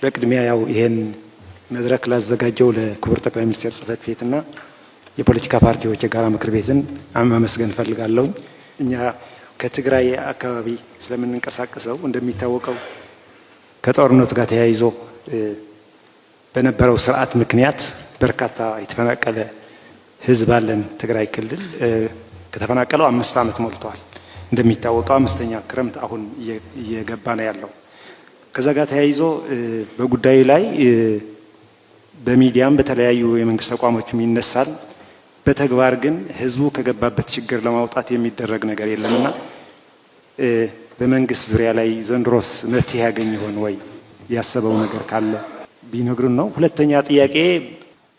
በቅድሚያ ያው ይሄን መድረክ ላዘጋጀው ለክቡር ጠቅላይ ሚኒስትር ጽሕፈት ቤትና የፖለቲካ ፓርቲዎች የጋራ ምክር ቤትን ማመስገን እፈልጋለሁኝ። እኛ ከትግራይ አካባቢ ስለምንንቀሳቀሰው እንደሚታወቀው ከጦርነቱ ጋር ተያይዞ በነበረው ስርዓት ምክንያት በርካታ የተፈናቀለ ሕዝብ አለን። ትግራይ ክልል ከተፈናቀለው 5 ዓመት ሞልተዋል። እንደሚታወቀው አምስተኛ ክረምት አሁን እየገባ ነው ያለው። ከዛ ጋር ተያይዞ በጉዳዩ ላይ በሚዲያም በተለያዩ የመንግስት ተቋሞችም ይነሳል። በተግባር ግን ህዝቡ ከገባበት ችግር ለማውጣት የሚደረግ ነገር የለምና በመንግስት ዙሪያ ላይ ዘንድሮስ መፍትሄ ያገኝ ይሆን ወይ? ያሰበው ነገር ካለ ቢነግሩን ነው። ሁለተኛ ጥያቄ፣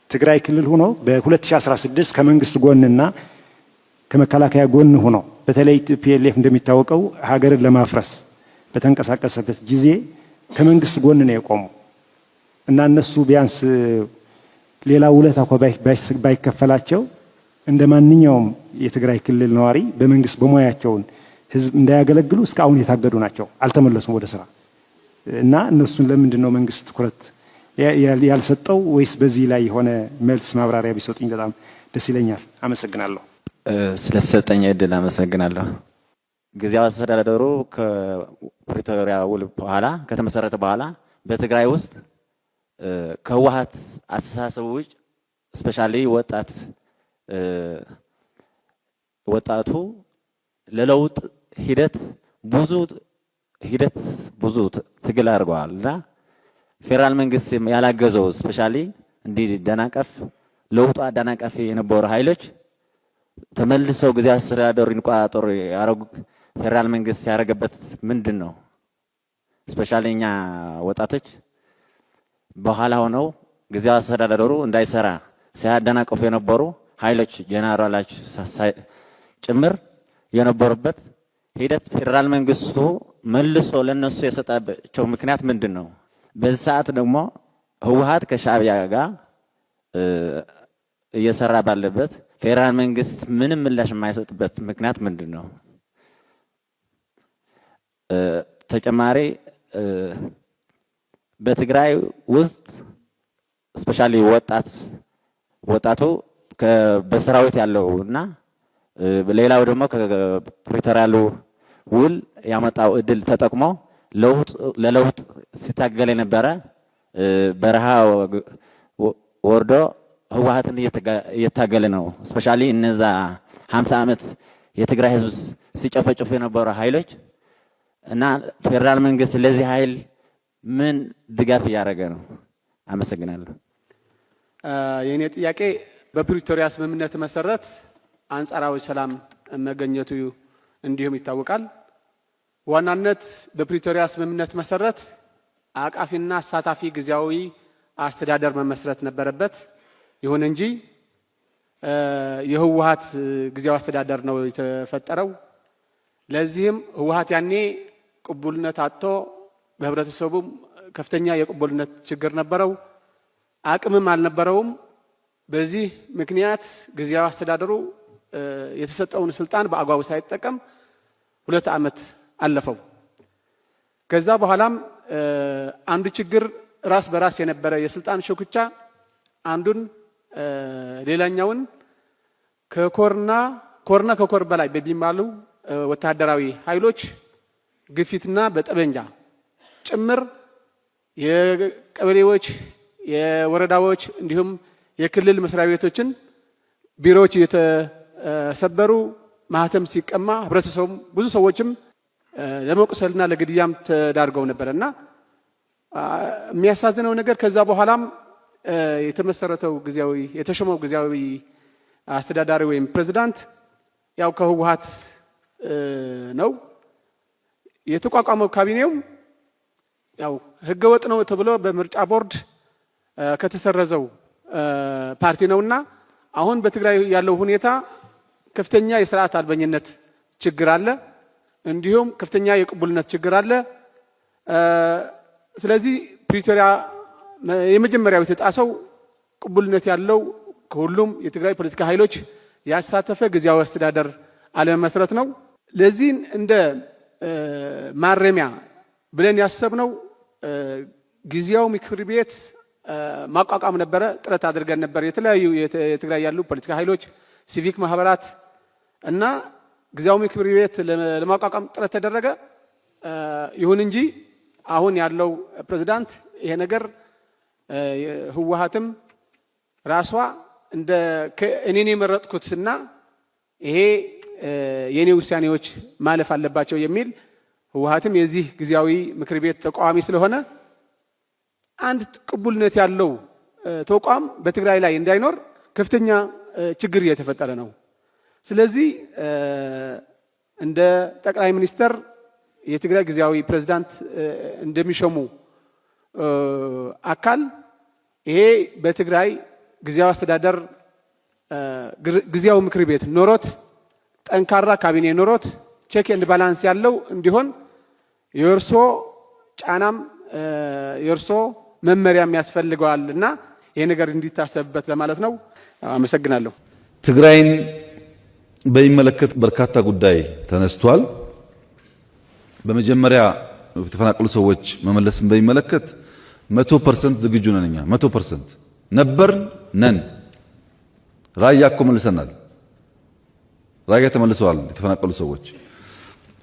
ትግራይ ክልል ሆኖ በ2016 ከመንግስት ጎንና ከመከላከያ ጎን ሆኖ፣ በተለይ TPLF እንደሚታወቀው ሀገርን ለማፍረስ በተንቀሳቀሰበት ጊዜ ከመንግስት ጎን ነው የቆሙ እና እነሱ ቢያንስ ሌላ ውለታ እኳ ባይከፈላቸው እንደ ማንኛውም የትግራይ ክልል ነዋሪ በመንግስት በሙያቸውን ህዝብ እንዳያገለግሉ እስከ አሁን የታገዱ ናቸው። አልተመለሱም ወደ ስራ። እና እነሱን ለምንድን ነው መንግስት ትኩረት ያልሰጠው? ወይስ በዚህ ላይ የሆነ መልስ ማብራሪያ ቢሰጡኝ በጣም ደስ ይለኛል። አመሰግናለሁ። ስለተሰጠኝ እድል አመሰግናለሁ። ጊዜያዊ አስተዳደሩ ከፕሪቶሪያ ውል በኋላ ከተመሰረተ በኋላ በትግራይ ውስጥ ከህወሓት አስተሳሰብ ውጭ especially ወጣቱ ለለውጥ ሂደት ብዙ ሂደት ብዙ ትግል አድርገዋል እና ፌዴራል መንግስት ያላገዘው especially እንዲደናቀፍ ለውጡ አደናቃፊ የነበሩ ኃይሎች ተመልሰው ጊዜያዊ አስተዳደሩ እንዲቆጣጠሩ ያረጉ ፌዴራል መንግስት ያደረገበት ምንድን ነው? Especially እኛ ወጣቶች በኋላ ሆነው ጊዜያዊ አስተዳደሩ እንዳይሰራ ሲያደናቅፉ የነበሩ ኃይሎች ጀነራሎች ጭምር የነበሩበት ሂደት ፌዴራል መንግስቱ መልሶ ለነሱ የሰጣቸው ምክንያት ምንድን ነው? በዚህ ሰዓት ደግሞ ህወሓት ከሻዕቢያ ጋር እየሰራ ባለበት ፌዴራል መንግስት ምንም ምላሽ የማይሰጥበት ምክንያት ምንድን ነው? ተጨማሪ በትግራይ ውስጥ especially ወጣቱ በሰራዊት ያለው እና ሌላው ደግሞ ከፕሪቶሪያሉ ውል ያመጣው እድል ተጠቅሞ ለለውጥ ሲታገል የነበረ በረሃ ወርዶ ህወሓትን እየታገለ ነው። Especially እነዛ 50 ዓመት የትግራይ ህዝብ ሲጨፈጭፉ የነበሩ ኃይሎች እና ፌዴራል መንግስት ለዚህ ኃይል ምን ድጋፍ እያደረገ ነው? አመሰግናለሁ። የእኔ ጥያቄ በፕሪቶሪያ ስምምነት መሰረት አንጻራዊ ሰላም መገኘቱ እንዲሁም ይታወቃል። ዋናነት በፕሪቶሪያ ስምምነት መሰረት አቃፊና አሳታፊ ጊዜያዊ አስተዳደር መመስረት ነበረበት። ይሁን እንጂ የህወሓት ጊዜያዊ አስተዳደር ነው የተፈጠረው። ለዚህም ህወሓት ያኔ ቅቡልነት አጥቶ በህብረተሰቡም ከፍተኛ የቅቡልነት ችግር ነበረው፣ አቅምም አልነበረውም። በዚህ ምክንያት ጊዜያዊ አስተዳደሩ የተሰጠውን ስልጣን በአግባቡ ሳይጠቀም 2 ዓመት አለፈው። ከዛ በኋላም አንዱ ችግር ራስ በራስ የነበረ የስልጣን ሽኩቻ አንዱን ሌላኛውን ከኮርና ኮርና ከኮር በላይ በሚባሉ ወታደራዊ ኃይሎች ግፊትና በጠመንጃ ጭምር የቀበሌዎች፣ የወረዳዎች እንዲሁም የክልል መስሪያ ቤቶችን ቢሮዎች እየተሰበሩ ማህተም ሲቀማ ህብረተሰቡም ብዙ ሰዎችም ለመቁሰልና ለግድያም ተዳርገው ነበር። እና የሚያሳዝነው ነገር ከዛ በኋላም የተመሰረተው ጊዜያዊ የተሾመው ጊዜያዊ አስተዳዳሪ ወይም ፕሬዚዳንት ያው ከህወሓት ነው የተቋቋመው። ካቢኔውም ያው ህገወጥ ነው ተብሎ በምርጫ ቦርድ ከተሰረዘው ፓርቲ ነውና አሁን በትግራይ ያለው ሁኔታ ከፍተኛ የስርዓት አልበኝነት ችግር አለ። እንዲሁም ከፍተኛ የቅቡልነት ችግር አለ። ስለዚህ ፕሪቶሪያ የመጀመሪያው የተጣሰው ቅቡልነት ያለው ከሁሉም የትግራይ ፖለቲካ ኃይሎች ያሳተፈ ጊዜያዊ አስተዳደር አለመመስረት ነው። ለዚህን እንደ ማረሚያ ብለን ያሰብነው ጊዜያዊ ምክር ቤት ማቋቋም ነበረ። ጥረት አድርገን ነበር። የተለያዩ የትግራይ ያሉ ፖለቲካ ኃይሎች፣ ሲቪክ ማህበራት እና ጊዜያዊ ምክር ቤት ለማቋቋም ጥረት ተደረገ። ይሁን እንጂ አሁን ያለው ፕሬዝዳንት ይሄ ነገር ህወሓትም ራሷ እንደ እኔን የመረጥኩትና ይሄ የኔ ውሳኔዎች ማለፍ አለባቸው የሚል፣ ህወሓትም የዚህ ጊዜያዊ ምክር ቤት ተቃዋሚ ስለሆነ አንድ ቅቡልነት ያለው ተቋም በትግራይ ላይ እንዳይኖር ከፍተኛ ችግር እየተፈጠረ ነው። ስለዚህ እንደ ጠቅላይ ሚኒስተር የትግራይ ጊዜያዊ ፕሬዝዳንት እንደሚሾሙ አካል ይሄ በትግራይ ጊዜያዊ አስተዳደር ጊዜያዊ ምክር ቤት ኖሮት፣ ጠንካራ ካቢኔ ኖሮት፣ check and balance ያለው እንዲሆን የእርሶ ጫናም የእርሶ መመሪያም ያስፈልገዋል እና ይሄ ነገር እንዲታሰብበት ለማለት ነው። አመሰግናለሁ። ትግራይን በሚመለከት በርካታ ጉዳይ ተነስቷል። በመጀመሪያ የተፈናቀሉ ሰዎች መመለስን በሚመለከት 100% ዝግጁ ነን። እኛ 100% ነበር ነን። ራያ እኮ መልሰናል። ራያ ተመልሰዋል የተፈናቀሉ ሰዎች።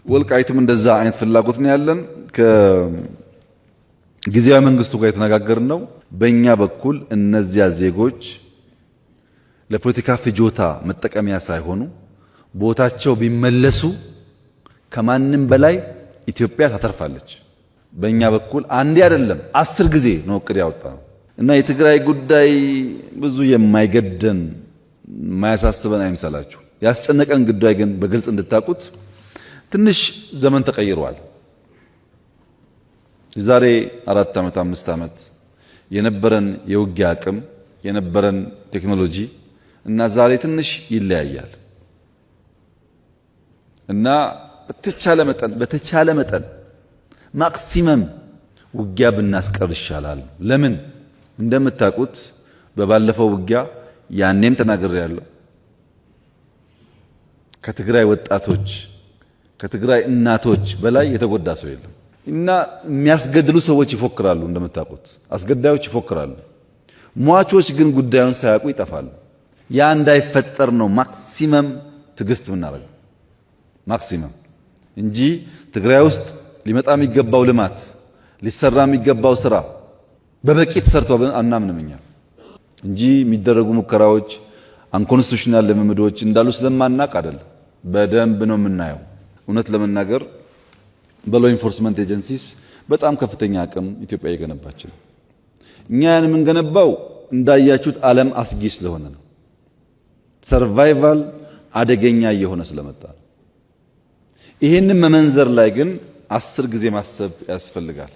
ወልቃይትም እንደዛ አይነት ፍላጎት ነው ያለን። ከጊዜያዊ መንግስቱ ጋር የተነጋገርን ነው። በእኛ በኩል እነዚያ ዜጎች ለፖለቲካ ፍጆታ መጠቀሚያ ሳይሆኑ ቦታቸው ቢመለሱ ከማንም በላይ ኢትዮጵያ ታተርፋለች። በእኛ በኩል አንዴ አይደለም 10 ጊዜ ነው እቅድ ያወጣ ነው እና የትግራይ ጉዳይ ብዙ የማይገደን የማያሳስበን አይምሰላችሁ። ያስጨነቀን ጉዳይ ግን በግልጽ እንድታውቁት ትንሽ ዘመን ተቀይሯል። የዛሬ 4 ዓመት 5 ዓመት የነበረን የውጊያ አቅም፣ የነበረን ቴክኖሎጂ እና ዛሬ ትንሽ ይለያያል እና በተቻለ መጠን maximum ውጊያ ብናስቀር ይሻላል። ለምን? እንደምታውቁት በባለፈው ውጊያ ያኔም ተናግሬያለሁ። ከትግራይ ወጣቶች፣ ከትግራይ እናቶች በላይ የተጎዳ ሰው የለም። እና የሚያስገድሉ ሰዎች ይፎክራሉ፣ እንደምታውቁት አስገዳዮች ይፎክራሉ። ሟቾች ግን ጉዳዩን ሳያውቁ ይጠፋሉ። ያ እንዳይፈጠር ነው maximum ትዕግስት የምናደርገው maximum እንጂ ትግራይ ውስጥ ሊመጣ የሚገባው ልማት፣ ሊሰራ የሚገባው ስራ በበቂ ተሰርቶ ብለን አናምንም እኛ እንጂ የሚደረጉ ሙከራዎች፣ unconstitutional ልምምዶች እንዳሉ ስለማናቅ አይደለም። በደንብ ነው የምናየው። እውነት ለመናገር በ law enforcement agencies በጣም ከፍተኛ አቅም ኢትዮጵያ እየገነባች ነው። እኛ ያን የምንገነባው እንዳያችሁት ዓለም አስጊ ስለሆነ ነው። Survival አደገኛ እየሆነ ስለመጣ ነው። ይህንን መመንዘር ላይ ግን 10 ጊዜ ማሰብ ያስፈልጋል።